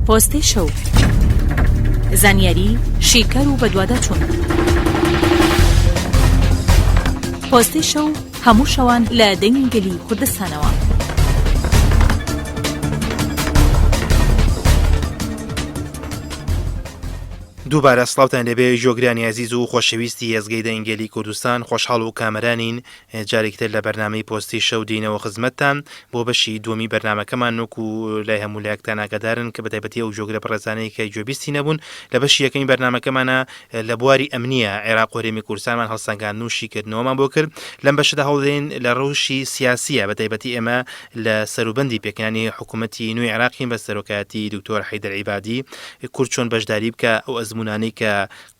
پۆستی شەو. زانیاری، شیکار و بەدواداچوون. پۆستی شەو هەموو شەوان لە دەنگی گەلی کوردستانەوە. دووبارە سڵاوتان لێبێ گوێگرانی ئازیز و خۆشەویستی ئێزگەی دەنگی گەلی کوردستان خۆشحاڵ و کامەرانین جارێکی تر لە بەرنامەی پۆستی شەو دێینەوە خزمەتتان بۆ بەشی دووەمی بەرنامەکەمان وەکو لای هەموو لایەکتان ئاگادارن کە بەتایبەتی ئەو گوێگرە بەڕێزانەی کە گوێبیستی نەبوون لە بەشی یەکەمی بەرنامەکەمانە لە بواری ئەمنیە عێراق و هەرێمی کوردستانمان هەڵسەنگاندن و شیکردنەوەمان بۆ کرد لەم بەشەدا هەوڵدەین لە ڕەوشی سیاسیە بەتایبەتی ئێمە لە سەروبەندی پێکهێنانی حکوومەتی نوێی عێراقین بە سەرۆکایەتی دکتۆر حەیدەر عیبادی کورد چۆن بەشداری بکە ئەو ئەزموونانەی کە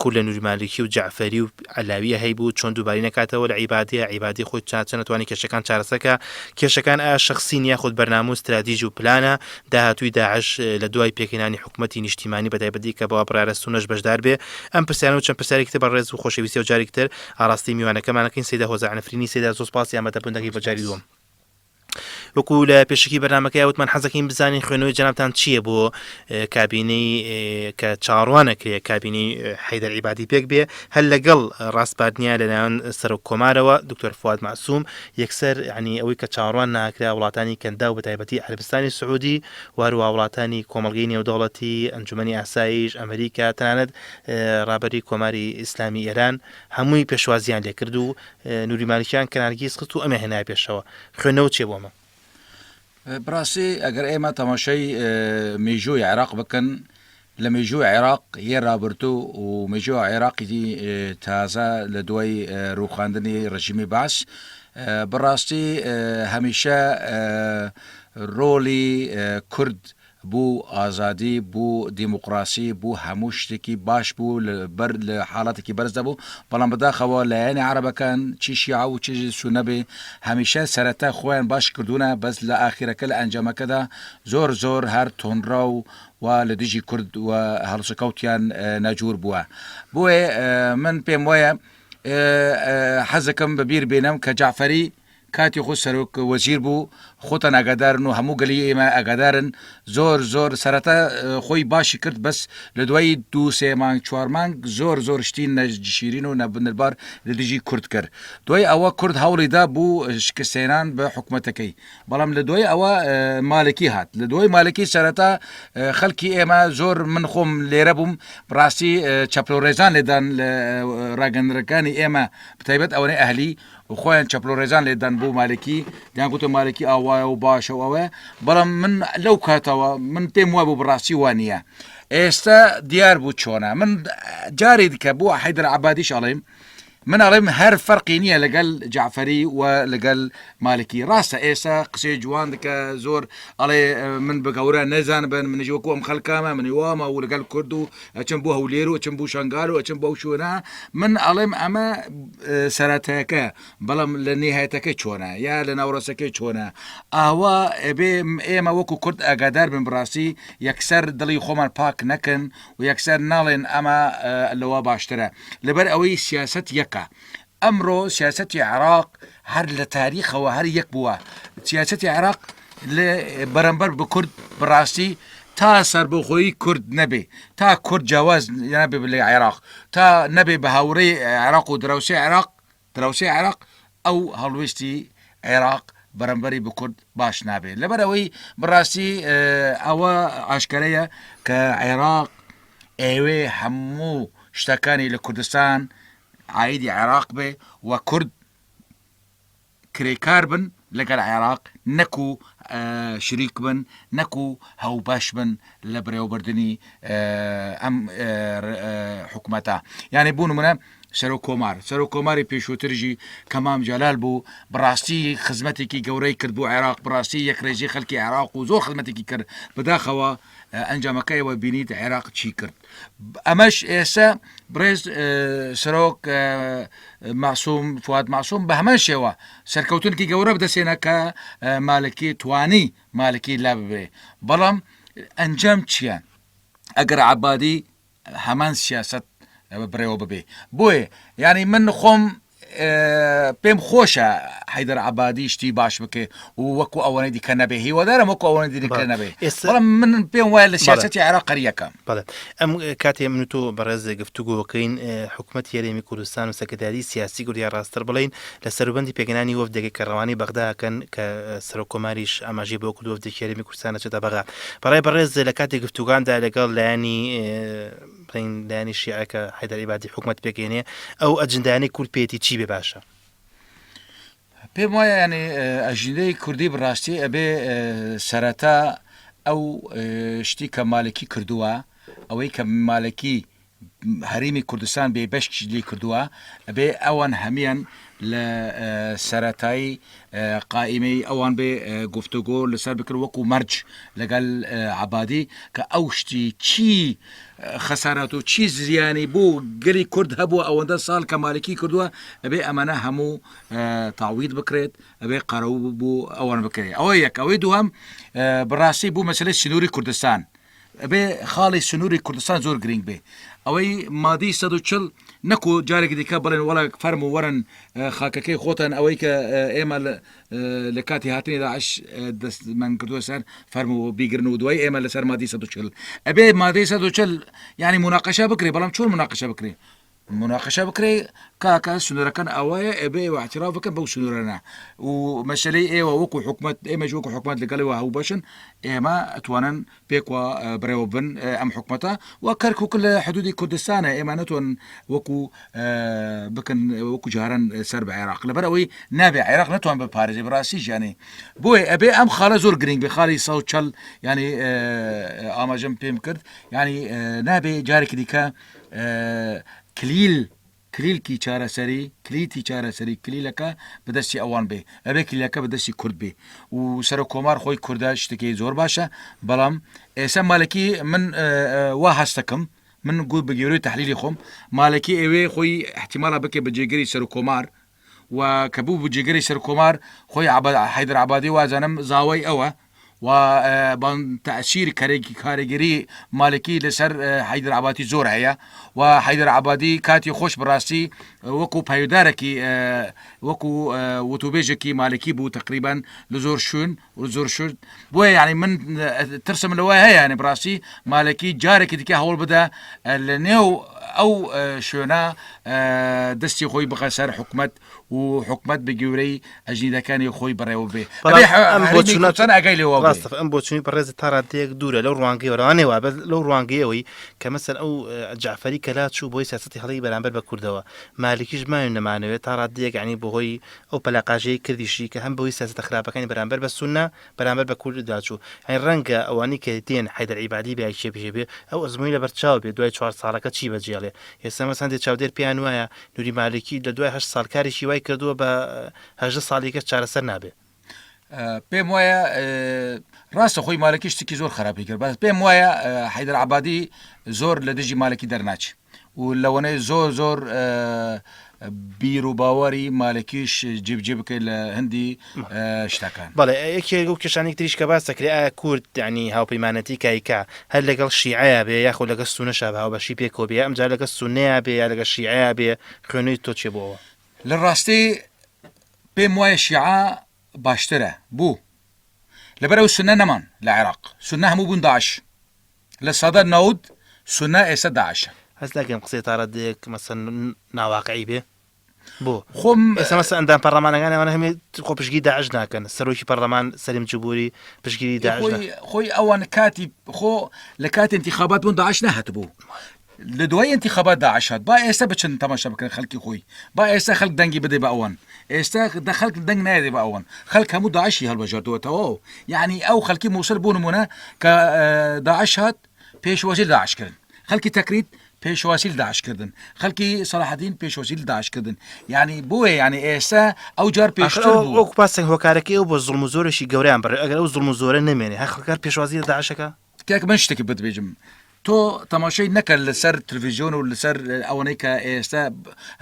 کورد لە نوری مالکی و جەعفەری و عەلاویە هەیبوو چۆن دووباری نەکاتەوە لە عیبادیە عیبادی خۆی چا چەند توانی کێشەکان چارەسەکە کێشەکان ئایا شەخسین یاخود بەرنامە و ستراتیژ و پلانە داهاتووی داعش لە دوای پێکهێنانی حکومەتی نیشتیمانی بەتایبەتی کە بەوا بڕیارە سونەش بەشدار بێ ئەم پرسیارە و چەند پرسیارێکی تر بە ڕێز و خۆشەویستیەوە جارێکی تر ئاڕاستەی میوانەکەمان ئەکەین سەیدا هۆزە عەنفرینی سەیدا زۆر سوپاسی ئامادەبوون دەکەین بۆ جاری دووەم. وەکو لە پێشەکی بەرنامەکەی وتمان حەزەکەین بزانین خوێنەوەی جەنابتان چییە بۆ کابینەی کە چاوەڕوانەکرێ کابینەی حەیدەر عیبادی پێک بێ هەر لەگەڵ ڕاسپاردنیان لەلایەن سەرۆک کۆمارەوە دکتۆر فواد مەعسوم یەکسەر ینی ئەوەی کە چاوەڕوان ناکرا وڵاتانی کەنداو بە تایبەتی عەربستانی سعودی و هەروە وڵاتانی کۆمەڵگەی نێودەوڵەتی ئەنجومەنی ئاسایش ئەمریکا تەنانەت ڕابەری کۆماری ئیسلامی ئێران هەمووی پێشوازیان لێکرد و نوری مالکیان کەنارگیز خست و ئەمیان هێنایە پێشەوە. خوێندنەوە چیە بۆ ئەمە؟ بەڕاستی ئەگەر ئێمە تەماشای مێژووی عێراق بکەن لە مێژووی عێراق یە رابرتوو و مێژوو عێراقی تازە لە دوای رووخاندنی ڕژیمی بەعس بەڕاستی هەمیشە ڕۆڵی کورد بوو ئازادی بوو دیموکراسی بوو هەموو شتێکی باش بوو لە بەر لە حاڵەتێکی بەرزدا بوو بەڵام بەداخەوە لایەنی عەرەبەکان چی شیعە و چی سونە بێ هەمیشە سەرەتا خۆیان باش کردوونە بەس لە ئاخیرەکە لە ئەنجامەکەدا زۆر زۆر هەر تۆنڕاو و لە دژی کورد و هەڵسوکەوتیان ناجور بووە بۆیە من پێم وایە حەزەکەم بەبیر بێنم کە جەعفەری کاتی خۆی سەرۆک وەزیر بوو خۆتان ئاگادارن و هەموو گەلی ئێمە ئاگادارن زۆر زۆر سەرەتا خۆی باشی کرد بەس لە دوایی دوو سێ مانگ چوار مانگ زۆر زۆر شتی نەشیرین و نەبنربار لە دژی کورد کرد دوای ئەوە کورد هەوڵی دا بوو شکستێنان بە حکوومەتەکەی بەڵام لە دوای ئەوە مالکی هات لە دوای مالکی سەرەتا خەڵکی ئێمە زۆر من خۆم لێرە بووم ڕاستی چەپلۆڕێزان لێدان لە ڕاگەندرەکانی ئێمە بتایبەت ئەوەنەی ئەهلی و خۆیان چەپڵە ڕێزان لێ دان بۆ مالکی دەیان گوتە مالکی ئاوایە و باشە و ئەوەیە بەڵام من لەو کاتەوە من پێم وابوو بەڕاستی وا نییە ئێستا دیار بوو چۆنە من جارێ دیکە بۆ حەیدەر عەبادیش ئەڵێم من ئەڵێم هەر فەرقی نییە لەگەل جعفەری و لەگەل مالکی ڕاستە ئێستا قسەی جوان دکە زۆر ئەڵێ من بە گەورە نەزان بن منیش وەکو ئەم خەلکامە منی وامە و لەگەل کورد و ئەچم بۆ هەولێر و ئەچم بۆ شنگال و ئەچم بەو شوێنە من ئەڵێم ئەمە سەرەتایەکە بەڵام لە نیهایەتەکەی چۆنە یا لە ناوڕاستەکەی چۆنە ئاوا ئەبێ ئێمە وەکو کورد ئاگادار بن بڕاستی یەکسەر دڵی خۆمان پاک نەکەن و یەکسەر ناڵێن ئەمە لەوە باشترە لەبەر ئەوەی سیاست یەکە ئەمڕۆ سیاسەتی عێراق هەر لە تاریخەوە هەر یەک بووە سیاسەتی عێراق لە بەرامبەر بە کورد بەڕاستی تا سەربەخۆیی کورد نەبێ تا کورد جیاواز نابێ لە عێراق تا نەبێ بە هاوڕێی عێراق و دراوسێ عێراق دراوسێ عێراق ئەو هەڵوێستی عێراق بەرامبەری بە کورد باش نابێت لەبەر ئەوەی بەڕاستی ئەوە ئاشکرەیە کە عێراق ئەوێ هەموو شتەکانی لە کوردستان عایدی عێراق بێ و کورد کرێکار بن لەگەل عێراق نەکو شریک بن نەکو هەوبەش بن لە بەرێوەبردنی ئەم حکومەتە یعنی بوو نمونە سەرۆک کۆمار سەرۆک کۆماری پێشووترژی کەمام جەلال بوو بەڕاستی خزمەتێکی گەورەی کرد بۆ عێراق بەڕاستی یەکڕێزی خەلکی عێراق و زۆر خزمەتێکی کرد بەداخەوە ئەنجامەکە ئێوە بینیت عێراق چی کرد ئەمەش ئێستا بڕێز سەرۆک مەعسوم فواد مەعسوم بە هەمان شێوە سەرکەوتنکی گەورە بدەسێنە کە مالکی توانی مالکی لا ببرێ بەڵام ئەنجام چییە ئەگەر عبادی هەمان سیاست بڕێوە ببێ بۆیە یعنی من خۆم. پێم خۆشە حەیدەر عەبادی شتی باش بکێ و وەکو ئەوەنەی دیکە نەبێ هیوادارم وەکو ئەوەنەی دیکە نەبێ بەڵام من پێم وایە لە سیاسەتی عێراق قەریەکە. بەڵێ ئەم کاتێ من و تۆ بەڕێز گفتوگۆکەین حکومەتی هەرێمی کوردستان و سەکرتاری سیاسی کورد یا ڕاستتر بڵێین لە سەروبەندی پێکهێنانی وەفدێکە کە ڕەوانەی بەغدا ئەکەن کە سەرۆک کۆماریش ئاماژەی بەوە کرد وەفدێکی هەرێمی کوردستان ئەچێتە بەغا بەڕای بەڕێز لە کاتی گفتوگاندا لەگەڵ لایەنی بڵێین لایەنی شیعە کە حەیدەر عیبادی حکومەت پێکێنێ ئەو ئەجندایانەی کورد پێیەتی چی بێ باشە؟ پێم وایە ینی ئەژیندەی کوردی بڕاستی ئەبێ سەرەتا ئەو شتی کە مالکی کردووە ئەوەی کە مالکی هەرێمی کوردستان بێ بەش لی کردووە ئەبێ ئەوان هەمیان لە سەرەتایی قائیمەی ئەوان بێ گفتوگۆ لەسەر بکرد وەکو مەرج لەگەل عەبادی کە ئەو شتی چی خەسارات و چی زیانی بۆ گەلی کورد هەبووە ئەوەندە ساڵ کە مالکی کردووە ئەبێ ئەمانە هەموو تاوید بکرێت ئەبێ قەرەو بۆ ئەوان بکرێت ئەوە یەک ئەوەی دووەم بەڕاستی بوو مەسلەی سنووری کوردستان ئەبێ خاڵی سنووری کوردستان زۆر گرنگ بێ ئەوەی مادەی 140 نەکو جارێکی دیکە بڵێن وەڵا فەرموو وەرن خاکەکەی خۆتان ئەوەی کە ئێمە لە کاتی هاتنی داعش دەستمان کردووە سەر فەرموو بیگرن و دوای ئێمە لەسەر مادەی 140 ئەبێ مادەی 140 یعنی مناقەشە بکرێ بەڵام چۆن مناقەشە بکرێ مناقەشە بکرێ کاکە سنوورەکان ئەوەیە ئەبێ ئێوە اعتراف بکەن بەو سنوورانە و مەسەلەی ئێوە وەکو حکومەت ئێمەش وەکو حکومەت لەگەڵەوە هەوبەشن ئێمە ئەتوانن پێکوە بڕێوە بن ئەم حکومەتە و کەرکک لە حدودی کوردستانە ئێمە نەتوان وەکو بکەن وەکو جاران سەر بە عێراق لەبەر ئەوەی نابێ عێراق نەتوان بپارێزی بەڕاستی ژیانی بۆیە ئەبێ ئەم خاڵە زۆر گرنگ بێ خاڵی 140 ینی ئاماژەم پێم کرد ینی نابێ جارێکی دیکە کلیل کلیلکی چارەسەری کلیتی چارەسەری کلیلەکە بەدەستی ئەوان بێ ئەبێ کلیلەکە بەدەستی کورد بێ و سەرۆک کۆمار خۆی کوردە شتێکی زۆر باشە بەڵام ئێستا مالکی من وا هەستەکەم من گوت بە گێرۆی تحلیلی خۆم مالکی ئەوێ خۆی احتیمالە بکێ بە جێگری سەرۆک کۆمار و کە بوو بە جێگری سەرکۆمار خۆی حەیدەر عەبادی وازانم زاوای ئەوە و بان تەئسیر کارێگەری مالکی لەسەر حەیدەر عەبادی زۆر هەیە و حەیدەر عەبادی کاتی خۆش بەڕاستی وەکو پایدارێکی وەکو وتوبێژێکی مالکی بوو تقریبان لە زۆر شوێن و زۆر شت بۆیە یعنی من ترسم لەوە هەیە یعنی بڕاستی مالکی جارێکی دیکە هەوڵ بدە لە نێو ئەو شوێنە دەستی خۆی بخە سەر حکومت و حکومت بە گەورەی ئەژنیدەکانی خۆی بەڕێوە بێ ئەگەی لێوە ڕاستە ئەم بۆچونی بەڕێز تا ڕادەیەک دوورە لەو ڕوانگەیەوە ڕوانێ وا بەس لەو ڕوانگەیەوەی کە مەسەن ئەو جعفەری کەلا چوو بۆی سیاسەتی هەڵەی بەرامبەر بە کوردەوە مالکیش ماوین نەمانەوێت تا ڕادەیەک یعنی بەهۆی ئەو پەلەقاژەی کردیشی کە هەم بەهۆی سیاسەتە خراپەکانی بەرامبەر بە سوننە بەرامبەر بە کورد داچوو یانی ڕەنگە ئەوانەی کە دێن حەیدەر عیبادی بێ کێ بژێ بێ ئەو ئەزموونی لەبەر چاو بێ دوای چوار ساڵەکە چی بەجێڵێ ئێستا مەس هەندێ چاودێر پێیان وایە نوری مالکی لە دوای هەشت ساڵ کارێکی وای کردووە بە 18 ساڵی کەس چارەسەر نابێ. پێم وایە ڕاستە خۆی مالکی شتێکی زۆر خراپی کرد بەس پێم وایە حیدر عبادی زۆر لە دژی مالکی دەرناچی و لەوەنەیە زۆر زۆر بیر و باوەری مالکیش جێبجێ بکەیت لە هەندی شتەکان. بەڵێ یەکێک لەو کێشانەی تریش کە باس دەکرێت ئایا کورد یانی هاوپەیمانەتی کایکا هەر لەگەڵ شیعەیا بێ یاخود لەگەڵ سوننەشا بە هاوبەشی پێکەوە بێ ئەمجار لەگەڵ سوننەیا بێ یا لەگەڵ شیعەیا بێ خوێندنەوەی تۆ چیە بۆ ئەوە؟ لە ڕاستی پێم وایە شیعە باشترە بوو لەبەر ئەو سوننە نەمان لە عێراق سوننە هەموو بوون داعش 90% سوننە ئێستا داعشە. هەست ناکەم قسەی تا ڕادەیەک مەسەن ناواقعی بێ؟ بۆ؟ خۆم ئێستا مەسەن ئەندام پەڕلەمانەکان ئەوانە هەمێ خۆ پشتگیری داعش ناکەن سەرۆکی پەڕلەمان سەلیم جبوری پشتگیری داعش خۆی خۆی ئەوان کاتی خۆ لە کاتی انتخابات بوون داعش نەهاتبوو لە دوای انتخابات داعش هات با ئێستا بچن تەماشا بکەن خەلکی خۆی با ئێستا خەلک دەنگی بدێ بە ئەوان ئێستا دە خەلک دەنگ نایدێ بە ئەوان خەلک هەموو داعشی هەڵبژاردووە تەواو یعنی ئەو خەلکی مووسڵ بۆ نمونە کە داعش هات پێشوازی لە داعش کردن خەلکی تەکریت پێشوازی لە داعش کردن خەلکی سەلاحەدین پێشوازی لە داعش کردن یعنی بۆیە یعنی ئێستا ئەو جار پێشتر بوو وەکو پاسێک هۆکارەکەی ئەو بۆ زوڵم و زۆرێکی گەورەیان بڕی ئەگەر ئەو زوڵم و زۆرە نەمێنێ هەر خەڵکار پێشوازی لە داعشەکە کاک من شتێکی بت بێژم تۆ تەماشای نەکە لەسەر تلویزیۆن و لەسەر ئەوەنەی کە ئێستا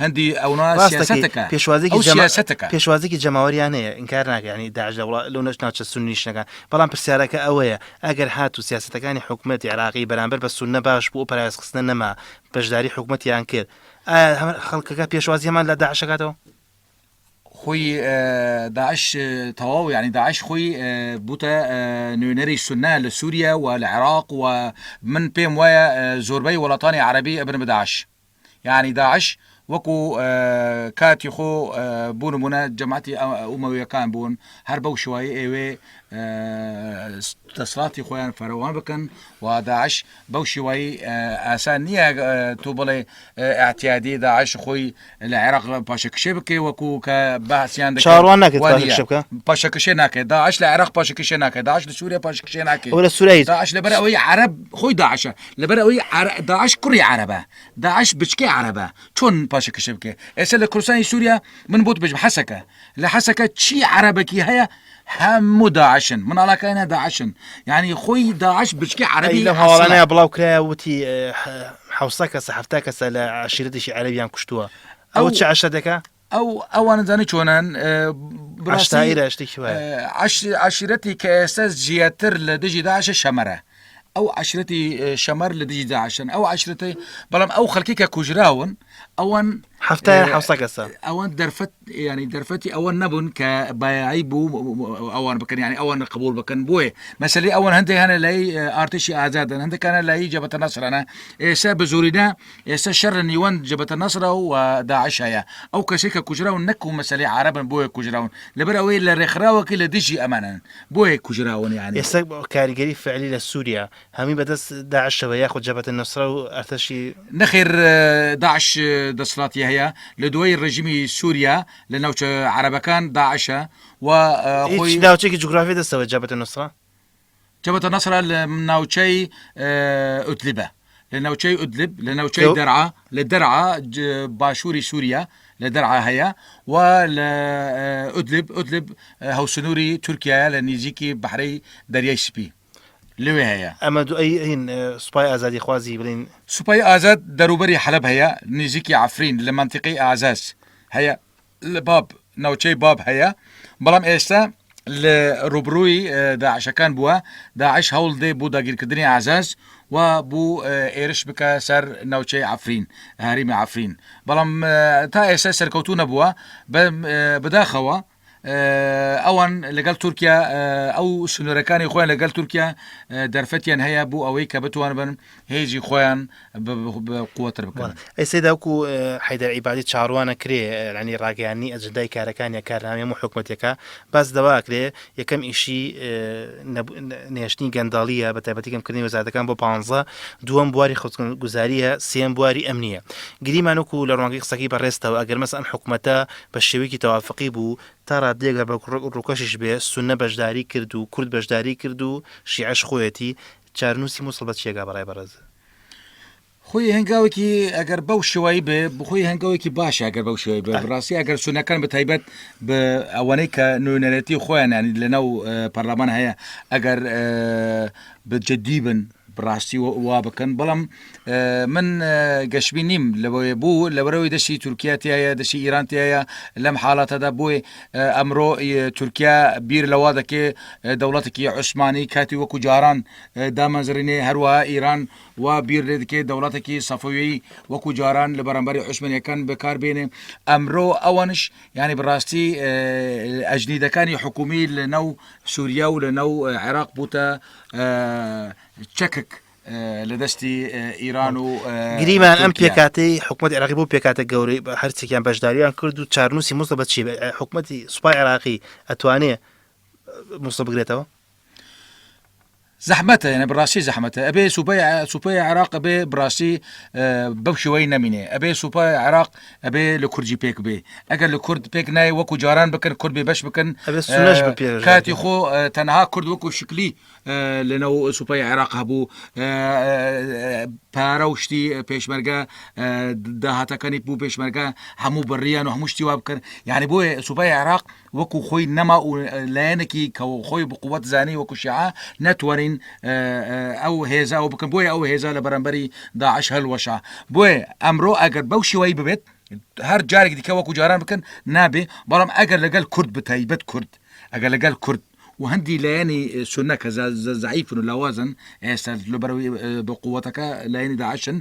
هەندی ئەونا سیاسەتەکە پێشوازێکی سیاسەتەکە پێشوازێکی جەماوەریان هەیە ئینکار ناکە ینی داعش لە وڵات لەو نەش ناوچە سوننیشنەکان بەڵام پرسیارەکە ئەوەیە ئەگەر هات و سیاسەتەکانی حکومەتی عێراقی بەرامبەر بە سوننە باش بوو و پەراوێزخستنە نەما بەشداری حکومەتیان کرد ئایا خەڵکەکە پێشوازی هەمان لە داعش ئەکاتەوە؟ خۆی داعش تەواو یعنی داعش خۆی بوتە نوێنەری سونە لە سووریا و لە عێراق و من پێم وایە زۆربەی وڵاتانی عەربی ئەبن بە داعش یعنی داعش وەکو کاتی خۆ بۆ نمونە جەماعەتی ئومەویەکان بوون هەر بەو شێوەیە ئێوێ دەسەڵاتی خۆیان فەرەوان بکەن و داعش بەو شێوەی ئاسان نییە تۆ بڵێ ئەعتیادی داعش خۆی لە عێراق پاشەکشێ بکەی وەکو کە باسییان چاوەڕوان ناکرێت پاشەکشێ بکە پاشەکشێ ناکرێت داعش لە عێراق پاشەکشێ ناکرێت داعش لە سووریا پاشەکشێ ناکرێت لە سووریا داعش لەبەر ئەوەی عەرەب خۆی داعشە لەبەر ئەوەی داعش کوڕی عەرەبە داعش بچکەی عەرەبە چۆن پاشەکشێ بکەێت ئێستا لە کوردستانی سووریا من بۆت بێژم حەسەکە لە حەسەکە چی عەرەبەکی هەیە هەموو داعشن مناڵەکانە داعشن یعنی خۆی داعش بچکی عەرەبی لەو هەواڵانەیە بڵاو کرایە وتی حوسە کەسە حەفتا کەسە لە عەشیرەتێکی عەرەبیان کوشتووە ئەو چ عەشرەتێکە؟ ئەو ئەوانە زانی چۆنن عەشتائیرە شتێکی وایە عەشیرەتی کە ئێستا زیاتر لە دژی داعشە شەمەرە ئەو عەشرەتی شەمەر لە دژی داعشن ئەو عەشرەتی بەڵام ئەو خەڵکی کە کوژراون ئەوان حەفتا حەوسە کەسە ئەوان دەرفەت ینی دەرفەتی ئەوە نەبوون کە بایعی بوو ئەوان بکەن ینی ئەوان قبول بکەن بۆیە مەسلی ئەوان هەندێک هەنە لای ئارتشی ئازادن هەندێکانە لای جەبەتە نەسرانە ئێستا بە زۆرینە ئێستا شەر لە نیوان جەبەتە نەسرە و داعش هەیە ئەو کەسێک کە کوژراون نەکو مەسلی عربن بۆیە کوژراون لەبەر ئەوەی لە ڕێکخراوەکەی لە دژی ئەمانن بۆیە کوژراون یانی. ئێستا کاریگەری فعلی لە سوریا هەمووی بەدەست داعشەوە یاخود جەبهەت النوسرە و ئەرتەشی؟ نەخێر داعش دەسڵاتی هەیە لە دوای ڕێژیمی سوریا لە ناوچە عەرەبەکان داعشە و خۆی. هیچ ناوچەیەکی جوگرافی دەستەوە جەبهەت النوسرە؟ جەبهەت النصرە لە ناوچەی ئودلبە لە ناوچەی ئودلب لە ناوچەی دەرعا لە دەرعا باشووری سووریا لە دەرعا هەیە و لە ئودلب ئودلب هەوسنووری تورکایە لە نزیکی بەحرەی دەریای سپی لەوێ هەیە. ئەمە دوای هین سوپای ئازادی خوازی بڵین. سوپای ئازاد دەروبەری حەلەب هەیە نزیکی عەفرین لە مەنتیقەی ئەعزاز هەیە. لە باب ناوچەی باب هەیە بەڵام ئێستا لە ڕوبڕووی داعشەکان بووە داعش هەوڵ دێ بۆ داگیرکردنی ئازاز و بۆ ئێرش بکە سەر ناوچەی عفرین هەرمی عفرین بەڵام تا ئێستا سەرکەوتو نەبووە بەداخەوە ئەوان لەگەڵ تورکیا ئەو سنوورەکانی خۆیان لەگەڵ تورکیا دەرفەتیان هەیە بۆ ئەوەی کە بتوان بن هێزی خۆیان قوتر بکەن. ئەی سەیدا وەکو حەیدەر عیبادی چاوەڕوان ئەکرێ یانی ڕاگەیاندنی ئەجندای کارەکان یا کارنامەی هەموو حکومەتێکە باس لەوە ئەکرێ یەکەم ئیشی نەهێشتنی گەندەڵیە بە تایبەتی کەمکردنی وەزارەتەکان بۆ پانزە دووەم بواری خزمەتگوزاریە سێیەم بواری ئەمنیە گریمان وەکو لە ڕوانگەی قسەکەی بەڕێزتەوە ئەگەر مەسە ئەم حکومەتە بە شێوەیەکی تەوافقی بوو تا ڕادەیەک بە ڕووکەشیش بێ سوننە بەشداری کرد و کورد بەشداری کرد و شیعەش خۆیەتی چارەنووسی موسڵ بە چیەگا بەڕای بەڕێز؟ خۆی هەنگاوێکی ئەگەر بەو شێوایی بێ بخۆی هەنگاوێکی باشە ئەگەر بەو شێوەی بێ بڕاستی ئەگەر سونەکان بە تایبەت بە ئەوەنەی کە نوێنەرەتی خۆیان ینی لەناو پەرلەمان هەیە ئەگەر بە جدی بن بڕاستی وا بکەن بەڵام من گەشبین نیم لەوەی بوو لەبەرەوەی دەستی تورکیا تایە دەستی ئیران تایە لەم حاڵەتەدا بۆی ئەمرۆ تورکیا بیر لەوە دەکێ دەوڵەتێکی عوسمانی کاتی وەکو جاران دامەزرێنێ هەروەها ئیران وا بیر لێ دەکێ دەوڵەتێکی سەفەویی وەکو جاران لە بەرامبەری عوسمانیەکان بەکار بێنێ ئەمرۆ ئەوانش یعنی بەڕاستی ئەجنیدەکانی حکومی لە ناو سووریا و لە ناو عێراق بووتە چەکک لە دەستی ئیران و گریمان ئەم پێکاتەی حکوومەت عێراقی بۆ پێکاتە گەورەی هەرچێکیان بەشداریان کرد و چارنووسی مووسڵ بە چی حکوومەتی سوپای عێراقی ئەتوانێ مووسڵ بگرێتەوە؟ زەحمەتە یعنی بڕاستی زەحمەتە ئەبێ سوپای سوپای عێراق ئەبێ بڕاستی بەو شێوەی نەمینێ ئەبێ سوپای عێراق ئەبێ لە کوردی پێک بێ ئەگەر لە کورد پێک نای وەکو جاران بکەن کورد بێ بەش بکەن کاتی خۆ تەنها کورد وەکو شکلی لەناو سوپای عێراق هەبوو پارە و شتی پێشمەرگە داهاتەکانی بوو پێشمەرگە هەموو بڕیان و هەموو شتی وا بکەن یعنی بۆیە سوپای عێراق وەکو خۆی نەما و لایەنێکی کە خۆی بقوت زانی وەکو شیعە نەتوانین ئەو هێزا ئەو بکەن بۆیە ئەو هێزا لە بەرامبەری داعش هەلوەشا بۆیە ئەمرۆ ئەگەر بەو شێوەی ببێت هەر جارێک دیکە وەکو جاران بکەن نابێ بەڵام ئەگەر لەگەل کورد بتایبەت کورد ئەگەر لەگەل کورد. و هەندی لایەنی سونە کە زەعیفن و لاوازن ئێستا لەبەرەوەی بە قووەتەکە لایەنی داعشن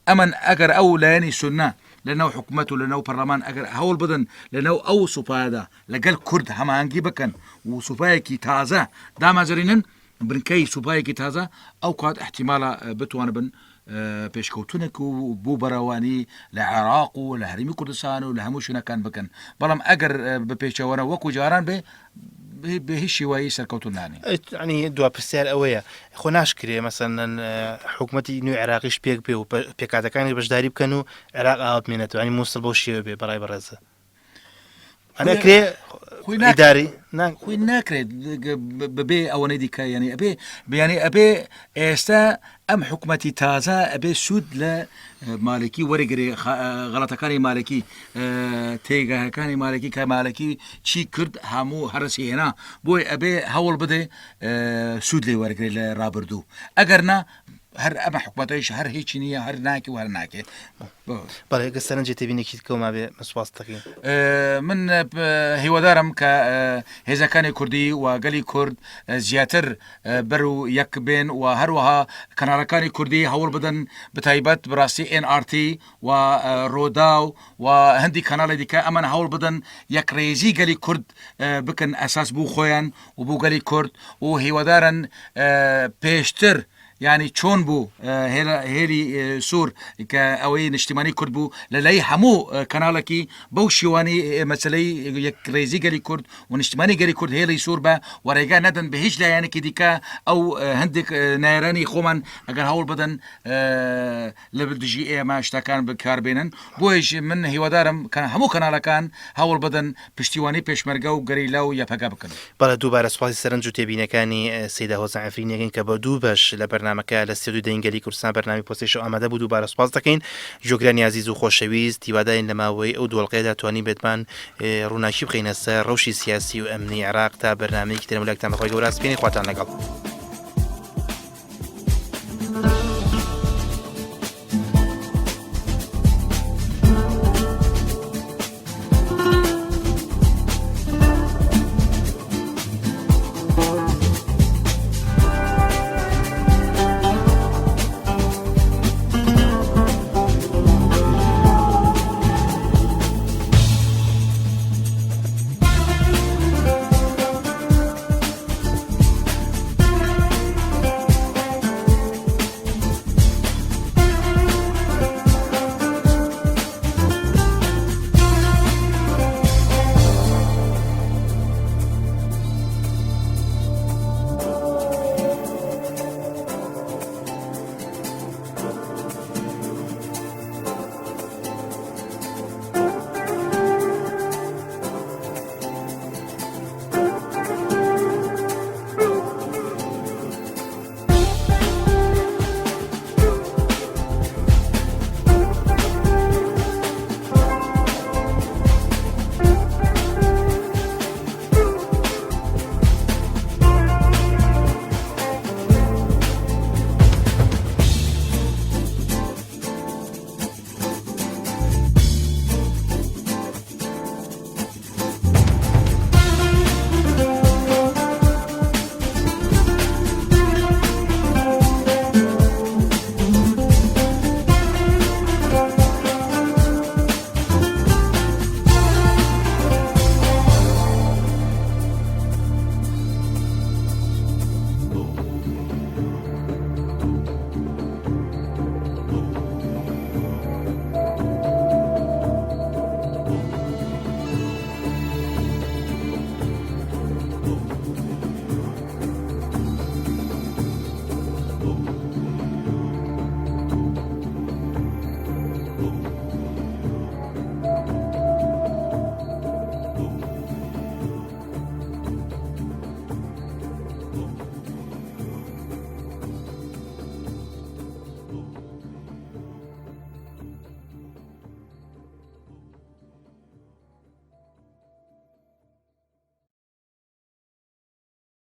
ئەمن ئەگەر ئەو لایەنی سونە لە ناو حکومەت و لە ناو پەرلەمان ئەگەر هەوڵ بدەن لە ناو ئەو سوپایەدا لەگەل کورد هەماهەنگی بکەن و سوپایەکی تازە دامەزرینن بنکەی سوپایەکی تازە ئەو کات ئیحتیمالە بتوانبن پێشکەوتنێک و بۆ بەرەوانی لە عێراق و لە هەرێمی کوردستان و لە هەموو شوێنەکان بکەن بەڵام ئەگەر بە پێچەوانە وەکو جاران بێ بێ هیچ شێوایی سەرکەوتون نانێ. ینی دوا پرسیار ئەوەیە خۆ ناشکرێ مەسەلەن حکومەتی نوێی عێراقیش پێک بێ و پێکهاتەکانی بەشداری بکەن و عێراق ئاوا بمێنێتەوە ینی مووسڵ بەو شێوە بێ بەڕای بەڕێزە ئەکرێ ئیداری خۆی ناکرێت بەبێ ئەوەنەی دیکە یعنی ئەبێ بیانی ئەبێ ئێستا ئەم حکوومەتی تازە ئەبێ سوود لە مالکی وەرگێ غەڵەتەکانی مالکی تێگەکانی مالکی کە مالکی چی کرد هەموو هەرسی هێنا بۆی ئەبێ هەوڵ بدێ سوود لێ وەرگێ لە ڕابردوو ئەگەر نا هەر ئەمە حکومەتەیش هەر هیچی نییە هەر ناکێ و هەر ناکێ. بەڵێ گەر سەرنجێ تێبینێکی دیکەو مابێ من سوپاست دەکەین. من هیوادارم کە هێزەکانی کوردی و گەلی کورد زیاتر بەر و یەک بێن و هەروەها کەناڵەکانی کوردی هەوڵ بدەن بەتایبەت بەڕاستی ئێن ئاڕ تی و ڕۆداو و هەندی کەناڵی دیکە ئەمان هەوڵ بدەن یەکڕێزی گەلی کورد بکەن ئەساس بۆ خۆیان و بۆ گەلی کورد و هیوادارن پێشتر یانی چۆن بوو هێلی سوور کە ئەوەی نیشتیمانی کورد بوو لە لای هەموو کەناڵێکی بەو شیوانی مەسلەی یەکڕێزی گەلی کورد و نیشتمانی گەلی کورد هێڵی سوور بە و ڕێگا نەدەن بە هیچ لایەنێکی دیکە ئەو هەندێک نایرانی خۆمان ئەگەر هەوڵ بدەن لە دژی ئێمە شتەکان بەکاربێنن، بۆیەش من هیوادارم کە هەموو کەناڵەکان هەوڵ بدەن پشتیوانی پێشمەرگە و گەریلا و یەپەگە بکەن. بەڵێ دووبارە سوپاسی سەرنج و تێبینیەکانی سەیدا هۆزان عەفرینی ئەکەین کە بە دوو بەش لە بەرنامەکە لە ستۆدیۆی دەنگی گەلی کوردستان بەرنامەی پۆستەی شەو ئامادە بوو دووبارە سوپاس دەکەین گوێگرانی ئازیز و خۆشەویست هیوادارین لە ماوەی ئەو دوو ئەڵقەیەدا توانیبێتمان ڕووناکی بخەینە سەر ڕەوشی سیاسی و ئەمنی عێراق تا بەرنامەیەکی تر هەموو لایەکتان بەخوای گەورە ئەسپێنین خواتان لەگەڵ.